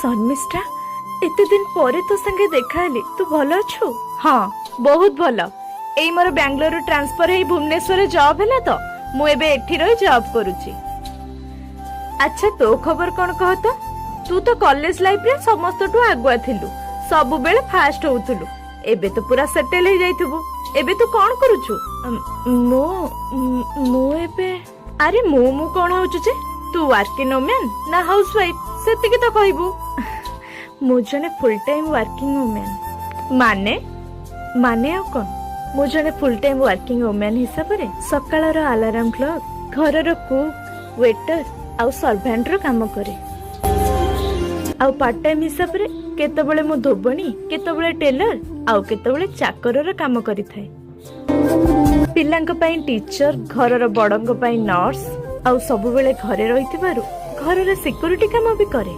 ଶର୍ମିଷ୍ଠା, ଏତେ ଦିନ ପରେ ତୋ ସାଙ୍ଗେ ଦେଖା ହେଲି। ତୁ ଭଲ ଅଛୁ? ହଁ, ବହୁତ ଭଲ। ଏଇ ମୋର ବାଙ୍ଗାଲୋରରୁ ଟ୍ରାନ୍ସଫର ହେଇ ଭୁବନେଶ୍ୱରରେ ଜବ୍ ହେଲା ତ, ମୁଁ ଏବେ ଏଠି ରହି ଜବ୍ କରୁଛି। ଆଚ୍ଛା, ତୋ ଖବର କଣ କହ ତ? ତୁ ତ କଲେଜ ଲାଇଫରେ ସମସ୍ତଠୁ ଆଗୁଆ ଥିଲୁ, ସବୁବେଳେ ଫାଷ୍ଟ ହଉଥିଲୁ। ଏବେ ତ ପୁରା ସେଟେଲ ହେଇଯାଇଥିବୁ। ଏବେ ତୁ କଣ କରୁଛୁ? ମୁଁ ଏବେ, ଆରେ ମୁଁ କଣ ହଉଛୁ ଯେ? ତୁ ୱାର୍କିଂ ଓମ୍ୟାନ ନା ହାଉସ ୱାଇଫ, ସେତିକି ତ କହିବୁ। ମୁଁ ଜଣେ ଫୁଲ ଟାଇମ ୱାର୍କିଂ ଓମ୍ୟାନ। ମାନେ? ମାନେ ଆଉ କଣ, ମୁଁ ଜଣେ ଫୁଲ ଟାଇମ ୱାର୍କିଂ ଓମ୍ୟାନ ହିସାବରେ ସକାଳର ଆଲାରାମ କ୍ଲକ୍, ଘରର କୁକ୍, ୱେଟର ଆଉ ସର୍ଭାଣ୍ଟର କାମ କରେ। ଆଉ ପାର୍ଟ ଟାଇମ ହିସାବରେ କେତେବେଳେ ମୁଁ ଧୋବଣୀ, କେତେବେଳେ ଟେଲର ଆଉ କେତେବେଳେ ଚାକରର କାମ କରିଥାଏ। ପିଲାଙ୍କ ପାଇଁ ଟିଚର, ଘରର ବଡଙ୍କ ପାଇଁ ନର୍ସ ଆଉ ସବୁବେଳେ ଘରେ ରହିଥିବାରୁ ଘରର ସିକ୍ୟୁରିଟି କାମ ବି କରେ।